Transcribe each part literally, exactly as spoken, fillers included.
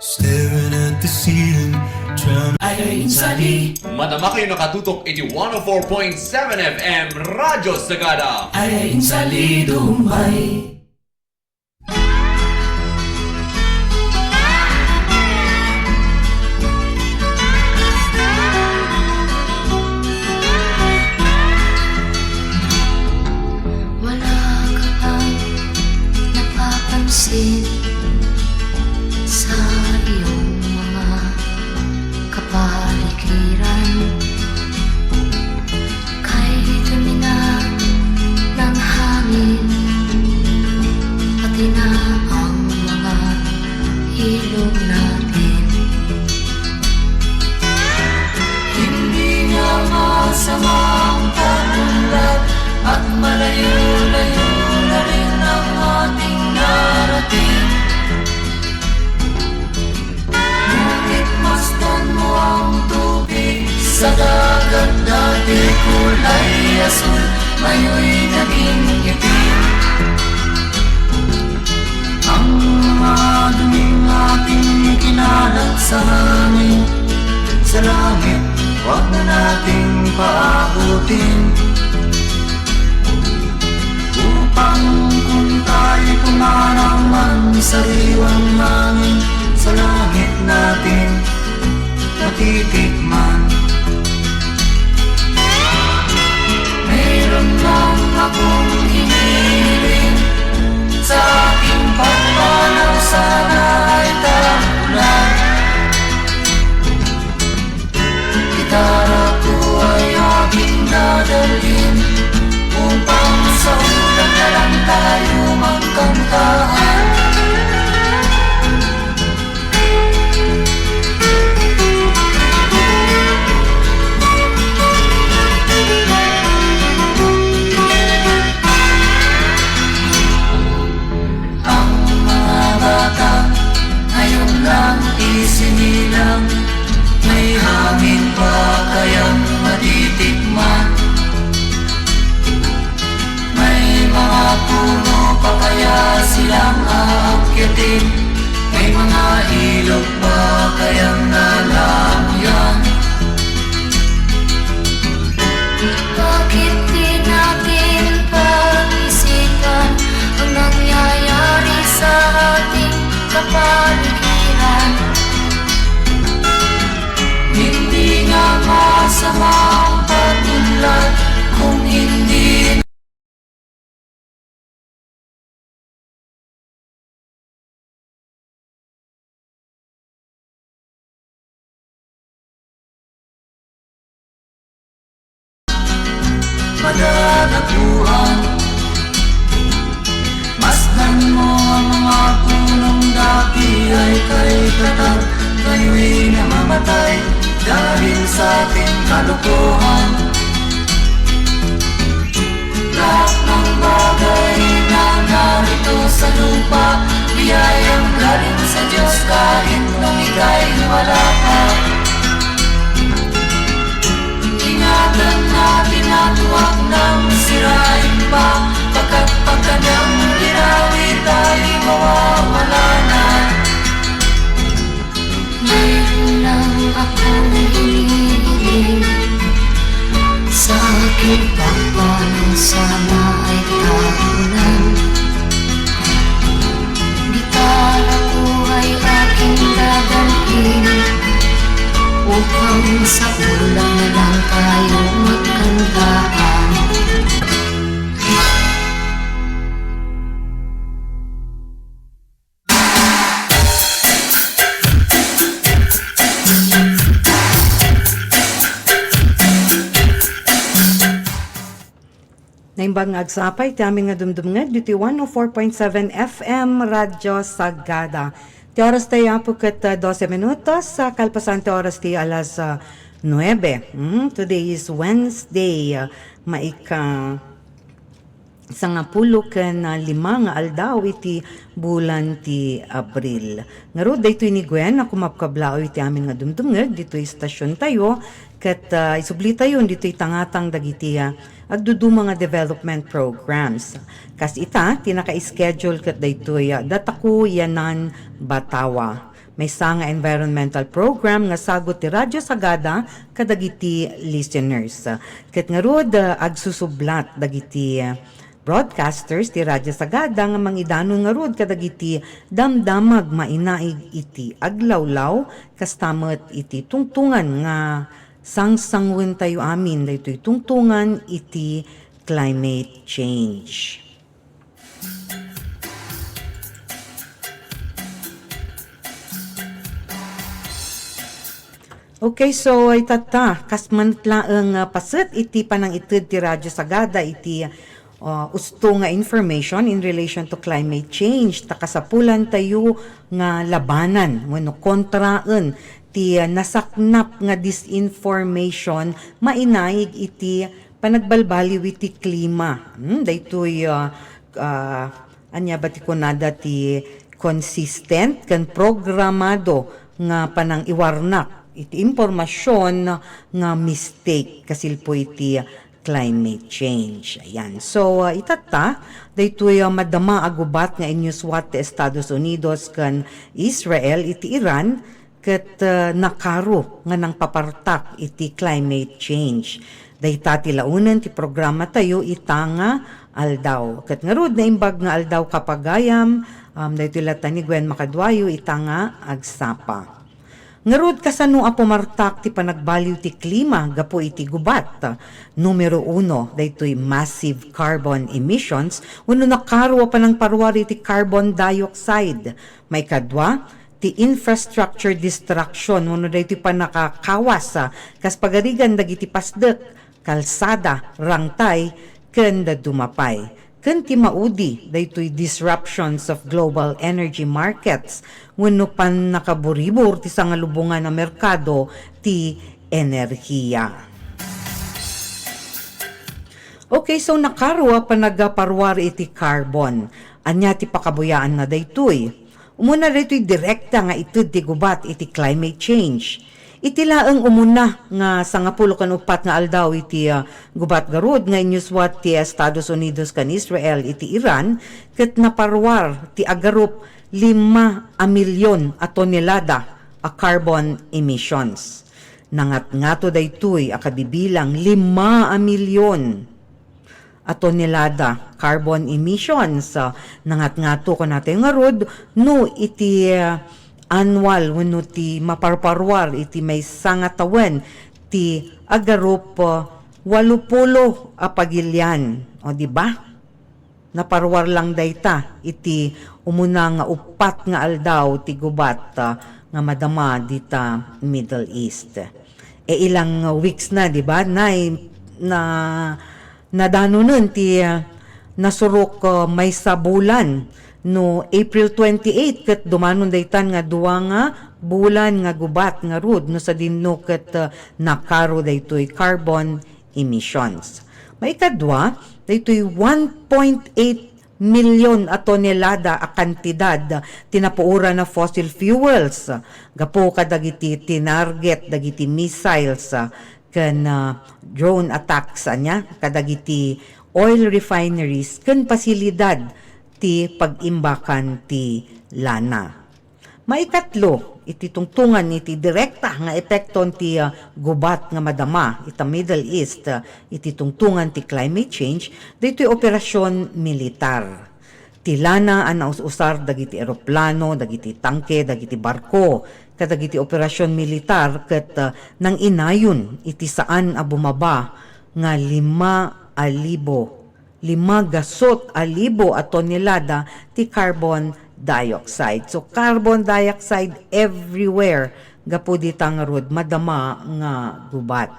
Staring at the ceiling, trying. Ay, ay, insali. Madama kayo nakatutok iti one oh four point seven F M Radyo Sagada. Ay, ay, insali, dumbay. Wala ka bang napapansin sa iyong mga kapaligiran? Kay dumina ng hangin, pati na ang mga ilog natin. Hindi nga masama ang pag-unlad at malayo-layo na rin ang ating narating. Ngunit masdan mo ang tubig sa dagat, dati kulay asul, ngayoy naging itim. Ang mga duming ating ikinalat sa hangin, sa langit, huwag na nating paabutin. Upang kung tayo kumanang man, sariwang hangin sa langit natin matitikman. Mayroon lang akong hinihiling sa aking pagpanaw, sana ay tag-ulan. Gitara ko ay aking dadalhin upang sa ulan na lang tayo magkantahan. Ang mga bata ngayon lang isinilang, may hangin ba kayang matitikman? May mga puno pa kaya silang aakyatin? May mga ilog ba kayang nalamuyan? Bakit di natin pag-isipan ang nangyayari sa ating kapaligiran? Hindi nga masama ang pag-unlad kung hindi madadapuan. Masdan mo ang mga punong dati ay kay tatag, ngayoy namamatay dahil sa ating kalokohan. Lahat ng bagay na narito sa lupa, biyayang galing sa Diyos, kahit nung ika'y wala pa. Ingatan natin at huwag nang sirain pa, pagkat pag kanyang linawit ay mawawala na. Ngayon lang akong hinihiling sa aking pagpanaw, sana ay tag-ulan. Gitara ko ay aking dadalhin upang sa ulan na lang tayo magkantahan. Naimbag nga agsapay ti amin nga dumdumngeg ditoy one oh four point seven F M Radyo Sagada. Ti oras tayo, apo, ket, ah, dose minutos, ah, kalpasan ti oras ti alas, ah, nuebe. Mm, today is Wednesday, ah, maika sangapulo ken, ah, lima nga aldaw iti bulan ti Abril. Ngarud, daytoy ni Gwen a kumabkablaaw iti amin nga dumdumngeg ditoy istasion tayo, ket, ah, isubli tayo ditoy tangatang dagiti, ah, agduduma nga development programs. Kas ita, ti naka-schedule ket daytoy, ah, Dataku Yanan Batawa. Maysa nga environmental program nga sagut ti Radyo Sagada kadagiti listeners. Ket ngarud, ah, agsusublat dagiti, ah, broadcasters ti Radyo Sagada nga mangidanon ngarud kadagiti damdamag mainaig iti aglawlaw, kasta met iti tungtungan nga sangsanguentayo amin daytoy tungtungan iti climate change. Okay, so itatta, kas met laeng nga paset iti panangited ti Radyo Sagada iti, ah, usto nga information in relation to climate change, ta kasapulantayo nga labanan wenno kontraen ti, ah, nasaknap nga disinformation mainaig iti panagbalbaliw iti klima. Hmm, daytoy, ah, ah, ania ba ti kunada ti consistent ken programado nga panangiwarnak iti impormasion nga mistake kasilpo iti climate change. Ayan. So, ah, itatta, daytoy, ah, madama a gubat nga inyuswat ti Estados Unidos ken Israel iti Iran, ket, ah, nakaro nga nangpapartak iti climate change. Dayta ti laonen ti programatayo ita nga aldaw. Ket ngarud, naimbag nga aldaw, kapagayam, um, daytoy latta ni Gwen makaduayo ita nga agsapa. Ngarud, kasano a pumartak ti panagbaliw ti klima gapu iti gubat? Numero uno, daytoy massive carbon emissions wenno nakaro a panangparuar iti carbon dioxide. Maikadua, ti infrastructure destruction wenno daytoy pannakakawas, ah, kas pagarigan dagiti pasdek, kalsada, rangtay, ken dadduma pay. Ken ti maudi, daytoy disruptions of global energy markets wenno pannakaburibor ti sangalubongan a merkado ti enerhiya. Okay, so nakaro a panagparuar iti carbon. Ania ti pakabuyaanna daytoy? Umuna daytoy direkta nga ited ti gubat iti climate change. Iti laeng umuna nga sangapulo ken uppat nga aldaw iti, ah, gubat ngarud nga inyuswat ti Estados Unidos ken Israel iti Iran, ket naparuar ti agarup lima a milyon a tonelada a carbon emissions. Nangatngato daytoy a kabibilang lima a milyon a tonelada carbon emissions. Ah, nangatngato, kunatayo ngarud, no iti, ah, annual wenno ti maparparuar iti maysa nga tawen ti agarup, ah, walopulo a pagilian. O, di ba? Naparuar lang dayta iti umuna nga uppat nga aldaw ti gubat, ah, nga madama dita Middle East. E, ilang weeks na, di ba? Nay, na, nadanonen ti, ah, nasurok, ah, maysa bulan. No April twenty-eight ket dumanon daytan nga dua nga bulan nga gubat ngarud no sadinno ket, ah, nakaro daytoy carbon emissions. Maikadua, daytoy one point eight milyon a tonelada a kantidad ti napuoran a fossil fuels gapu kadagiti tinarget dagiti missiles, ah, ken, ah, drone attacks ania kadagiti oil refineries ken pasilidad ti pag-imbakan ti lana. Maikatlo, iti tungtungan iti direkta nga epekton ti, ah, gubat nga madama ita Middle East, ah, iti tungtungan ti climate change, daytoy operasion militar. Ti lana a naus-usar dagiti eroplano, dagiti tangke, dagiti barko, kadagiti operasion militar ket, ah, nanginayon iti saan a bumaba nga lima a libo lima gasot a libo a tonelada ti carbon dioxide. So, carbon dioxide everywhere gapu dita ngarud madama nga gubat.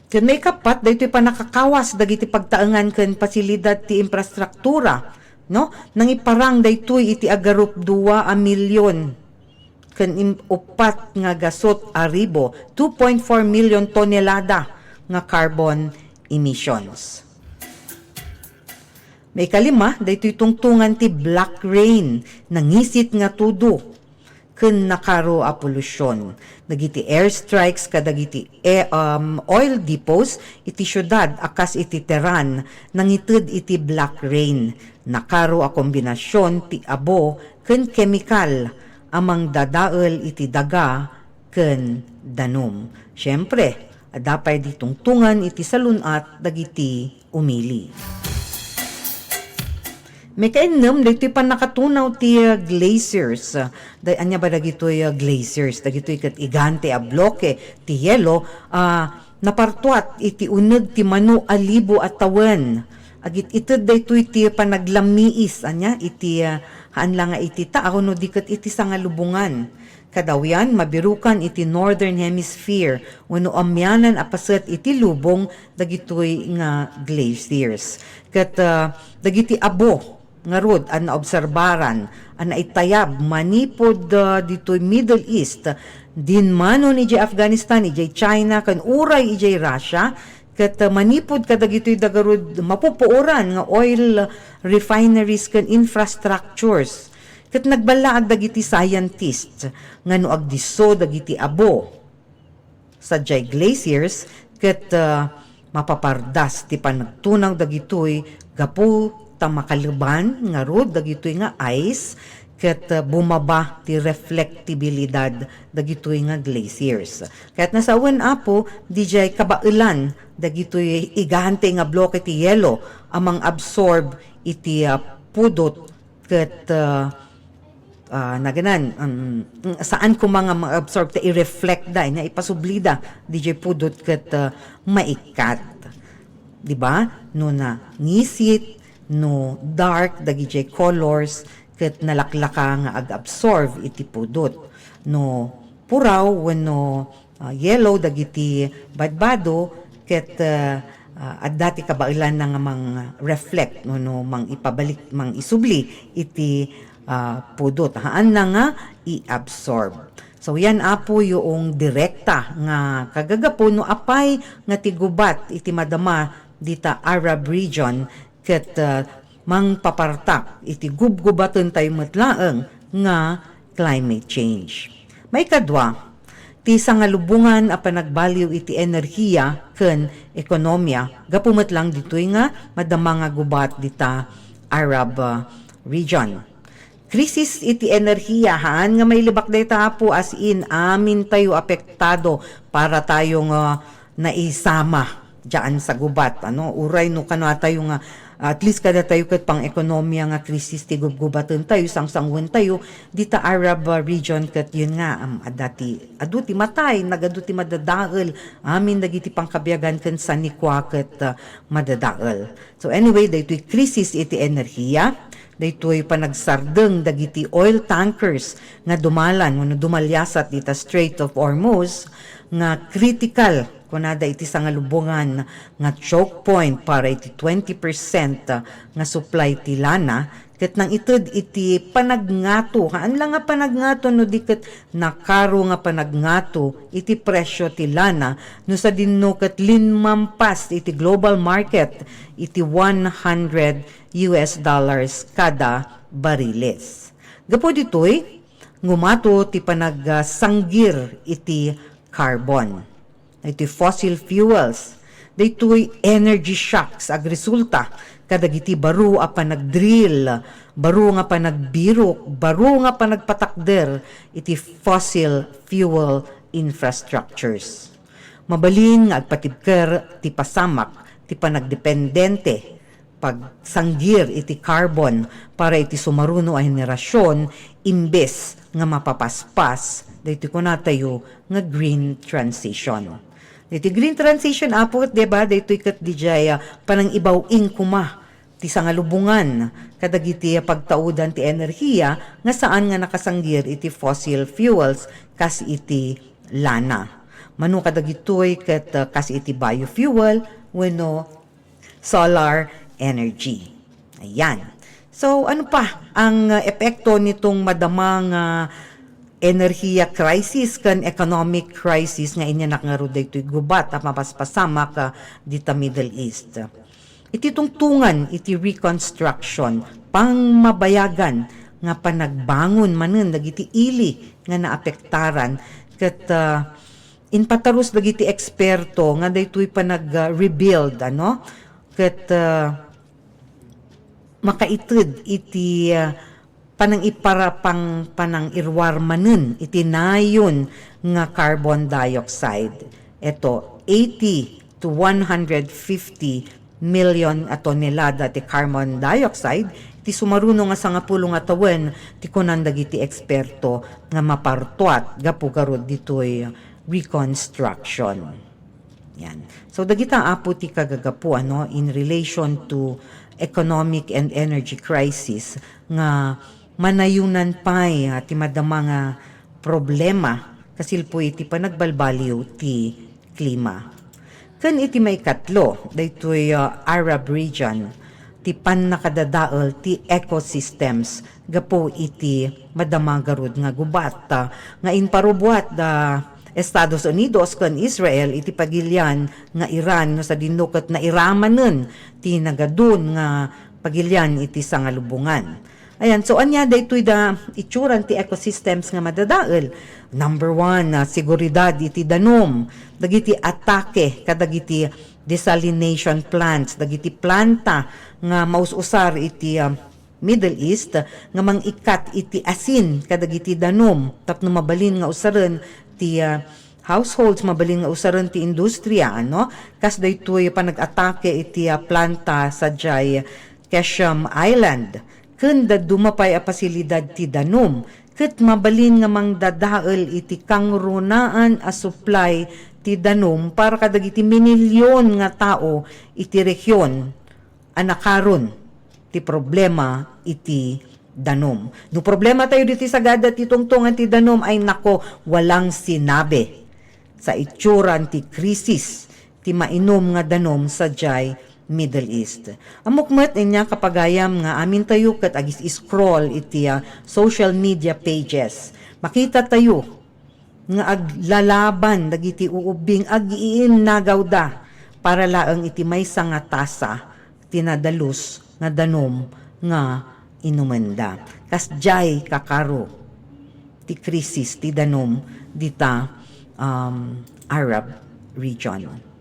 Ken maikappat, daytoy pannakakawas dagiti pagtaengan ken pasilidad ti infrastruktura, no? Nangiparang daytoy iti agarup dua a milyon ken im-, uppat nga gasot a ribo, two point four million tonelada nga carbon emissions. Maikalima, daytoy tungtungan ti black rain, nangisit nga tudo. ken nakaro a polusion. Dagiti airstrikes kadagiti e-, um, oil depots iti siudad a kas iti Tehran nangited iti black rain. Nakaro a kombinasion ti abo ken kemikal a mangdadael iti daga ken danum. Siempre, adda pay di tungtungan iti salun-at dagiti umili. Maikainnem, daytoy pannakatunaw ti, ah, glaciers. Day, ania ba dagitoy, ah, glaciers? Dagitoy ket igante a bloke ti yelo, ah, napartuat iti uneg ti mano a libo a tawen. Agit-ited daytoy ti panaglammiis, ania, iti, ah, haan la nga iti taaw no di ket iti sangalubongan. Kadawian, mabirukan iti Northern Hemisphere wenno amianan a paset iti lubong dagitoy nga glaciers. Ket, ah, dagiti abo ngarud a naobserbaran a naitayab manipud, ah, ditoy Middle East, dinmanon idiay Afghanistan, idiay China, ken uray idiay Russia, ket, ah, manipud kadagitoy da ngarud mapupuoran nga oil refineries ken infrastructures. Ket nagballaag dagiti scientist nga no agdisso dagiti abo sadiay glaciers ket, ah, mapapardas ti panagtunaw dagitoy gapu ta makaleban ngarud dagitoy nga ice ket, ah, bumaba ti reflektibilidad dagitoy nga glaciers. Ket nasawen, Apo, didiay kabaelan dagitoy igante nga bloke ti yelo a mangabsorb iti, ah, pudot ket, ah, ah, naganan, um, saan koma nga ma-absorb ta i-reflect da, nya ipasubli da, didiay pudot ket, ah, maikkat. Di ba? No nangisit, no dark, dagidiay colors, ket nalaklaka nga ag-absorb iti pudot. No puraw wenno, ah, yellow dagiti badbado ket, ah, ah, adda ti kabaelanna nga mang-reflect no, no mang-ipabalik, mang-isubli iti, ah, pudot. Haanna nga i-absorb. So, yan, Apo, yung direkta nga kagagapu no apay nga ti gubat iti madama dita Arab region ket, ah, mangpapartak iti gubgubaten tayo met laeng nga climate change. Maikadua, ti sangalubongan a panagbaliw iti enerhiya ken ekonomiya gapu met lang ditoy nga madama nga gubat dita Arab, ah, region. Krisis iti enerhiya, haan nga mailibak dayta, Apo, as in, amin tayo apektado para tayo nga naisama diyan sa gubat, ano? Uray no kano tayo nga, at least kada tayo ket pang-ekonomiya nga krisis ti gubgubaten tayo, sangsanguan tayo, dita Arab, ah, region ket yun nga, am, adda ti, adu ti matay, nagadu ti madadael, amin dagiti pangkabiagan ken sanikua ket, ah, madadael. So anyway, daytoy krisis iti enerhiya, daytoy panagsardeng dagiti oil tankers nga dumalan wenno dumaliasat dita Strait of Hormuz nga critical, kunada iti sangalubongan nga choke point para iti twenty percent nga supply ti lana, ket nangited iti panagngato, haan la nga panagngato no di ket nakaro nga panagngato iti presyo ti lana no sadinno ket limmampas iti global market iti one hundred U S dollars kada bariles. Gapu ditoy, ngumato ti panagsanggir iti carbon, iti fossil fuels. Daytoy energy shocks agresulta kadagiti baro a panagdrill, baro nga panagbirok, baro nga panagpatakder iti fossil fuel infrastructures. Mabalin nga agpatibker ti pasamak ti panagdependente pagsanggir iti carbon para iti sumaruno a henerasyon imbes nga mapapaspas daytoy kunatayo nga green transition. Iti green transition, Apo, ket, di ba, daytoy ket didiay, ah, panangibaw-ing koma ti sangalubongan kadagiti pagtaudan ti enerhiya nga saan nga nakasanggir iti fossil fuels kas iti lana. Mano kadagitoy ket, ah, kas iti biofuel wenno solar energy. Ayan. So, ano pa ang, ah, epekto nitong madama nga enerhiya crisis ken economic crisis nga inyanak ngarud daytoy gubat a mapaspasamak, ah, dita Middle East? Iti tungtungan iti reconstruction, pangmabayagan, nga panagbangon manen dagiti ili nga naapektaran ket, ah, impatarus dagiti eksperto nga daytoy panag-, ah, rebuild, ano, ket, ah, makaited iti, ah, panangiparapang-, panangiruar manen iti nayon nga carbon dioxide. Eto, eighty to one hundred fifty million a tonelada ti carbon dioxide ti sumaruno nga sangapulo nga tawen ti kunan dagiti eksperto nga mapartuat gapu garud ditoy reconstruction. Yan. So, dagita, Apo, ti kagagapu, ano, in relation to economic and energy crisis nga manayonan pay, ah, ti madama nga problema kasilpo iti panagbalbaliw ti klima. Ken iti maikatlo, daytoy, ah, Arab region, ti pannakadadael ti ecosystems gapu iti madama garud nga gubat, ah, nga inparubuat da Estados Unidos ken Israel iti pagilian nga Iran no sadino ket nairamanen ti nagadun nga pagilian iti sangalubongan. Ayan, so ania daytoy da itsuran ti ecosystems nga madadael? Number one, ah, seguridad iti danum, dagiti atake kadagiti desalination plants, dagiti planta nga maus-usar iti, ah, Middle East nga mang-ikkat iti asin kadagiti danum tapno mabalin nga usaren ti, ah, households, mabalin nga usaren ti industria, ano? Kas daytoy panag-atake iti, ah, planta sadiay Qeshm Island ken dadduma pay a pasilidad ti danum ket mabalin nga mangdadael iti kangrunaan a supply ti danum para kadagiti minilyon nga tao iti rehion a nakaron ti problema iti danum. No problema tayo diti sagada ti tungtungan ti danum, ay nako, walang sinabi sa itsuran ti krisis ti mainum nga danum sadiay Middle East. Ammok met ania, kapagayam, nga amintayo ket agis-scroll iti, ah, social media pages. Makita tayo nga aglalaban dagiti uubbing agiinnagawda para laeng iti maysa nga tasa ti nadalus nga danum nga inumenda. Kasdiay kakaro ti krisis ti danum dita, um, Arab region.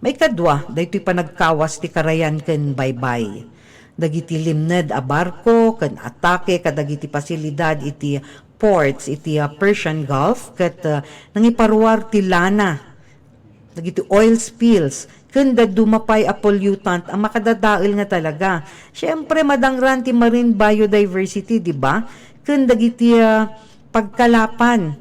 Maikadua, daytoy panagkawas ti karayan ken baybay. Dagiti limned a barko ken atake kadagiti pasilidad iti ports iti, ah, Persian Gulf ket, ah, nangiparuar ti lana dagiti oil spills ken dadduma pay a pollutant a makadadael nga talaga. Siyempre, madangran ti marine biodiversity, di ba? Ken dagiti, ah, pagkalapan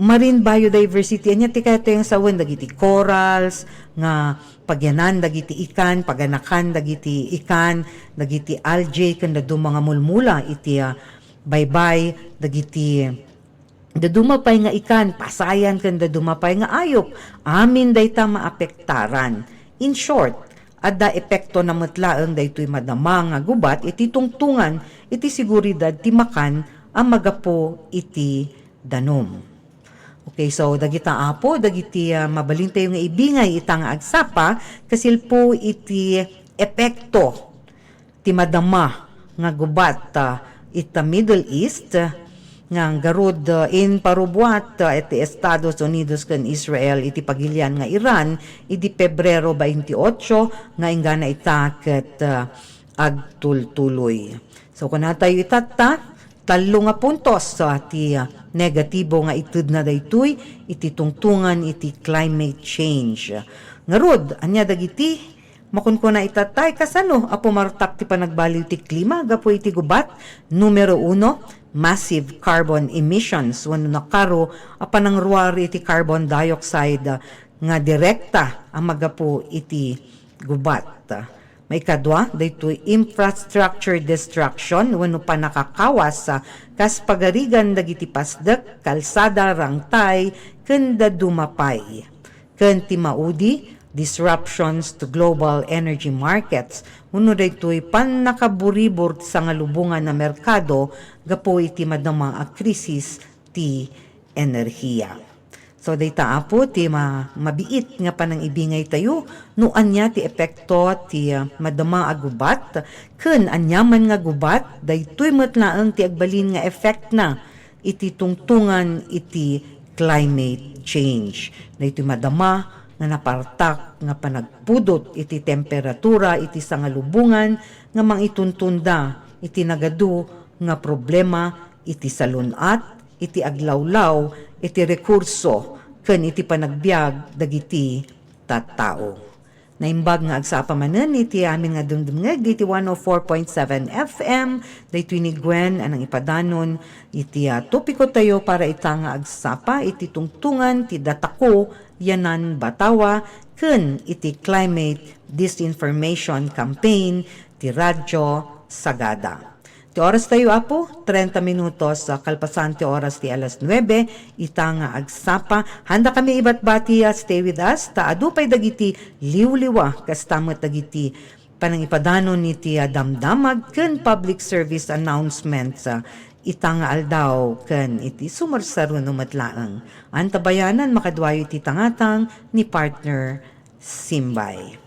marine biodiversity, ania ti kayat tayo nga sawen dagiti corals nga pagyanan dagiti ikan, paganakan dagiti ikan, dagiti algae, ken dadduma nga mulmula iti, ah, baybay, dagiti dadduma pay nga ikan, pasayan, ken dadduma pay nga ayup. Amin dayta maapektaran. In short, adda epektona met laeng daytoy madama nga gubat iti tungtungan iti seguridad ti makan a magapu iti danum. Okay, so dagita, Apo, dagiti, ah, mabalintayo nga ibingay ita nga agsapa, kasilpo iti epekto ti madama nga gubat, ah, ita Middle East, ah, nga garud, ah, inparubuat, ah, iti Estados Unidos ken Israel iti pagilian nga Iran idi Pebrero twenty-eight nga inggana ita ket, ah, agtultuloy. So, kunatayo itatta, tallo nga puntos, ah, ti, ah, negatibo nga itedna daytoy iti tungtungan iti climate change. Ngarud, ania dagiti makunkuna itatta? Kasano a pumartak ti panagbaliw ti klima gapu iti gubat? Numero uno, massive carbon emissions wenno nakaro a panangruar iti carbon dioxide, ah, nga direkta a magapu iti gubat. Maikadua, daytoy infrastructure destruction wenno pannakakawas, ah, kas pagarigan dagiti pasdek, kalsada, rangtay, ken dadduma pay. Ken ti maudi, disruptions to global energy markets wenno daytoy pannakaburibor ti sangalubongan a merkado gapu iti madama a krisis ti enerhiya. So, dayta, Apo, ti ma-, mabiit nga panangibingaytayo no ania ti epekto ti, ah, madama a gubat ken aniaman nga gubat, daytoy met laeng ti agbalin nga effect na iti tungtungan iti climate change. Daytoy madama nga napartak nga panagpudot iti temperatura iti sangalubongan nga mangituntunda iti nagadu nga problema iti salun-at, iti aglawlaw, iti rekurso, ken iti panagbiag dagiti tattao. Naimbag nga agsapa manen iti amin nga dumdumngeg diti one oh four point seven F M, daytoy ni Gwen a nangipadanon iti, ah, topiko tayo para ita nga agsapa iti tungtungan ti datako yanan batawa ken iti climate disinformation campaign ti Radyo Sagada. Ti oras tayo, Apo, treinta minutos, ah, kalpasan ti oras ti alas nuebe, ita nga agsapa. Handa kami ibatbati, ah, stay with us, ta adu pay dagiti liwliwa, kasta met dagiti panangipadanon iti, ah, damdamag ken public service announcements, ah, ita nga aldaw ken iti sumarsaruno met laeng. Antabayanan makaduayo iti tangatang ni partner Simbay.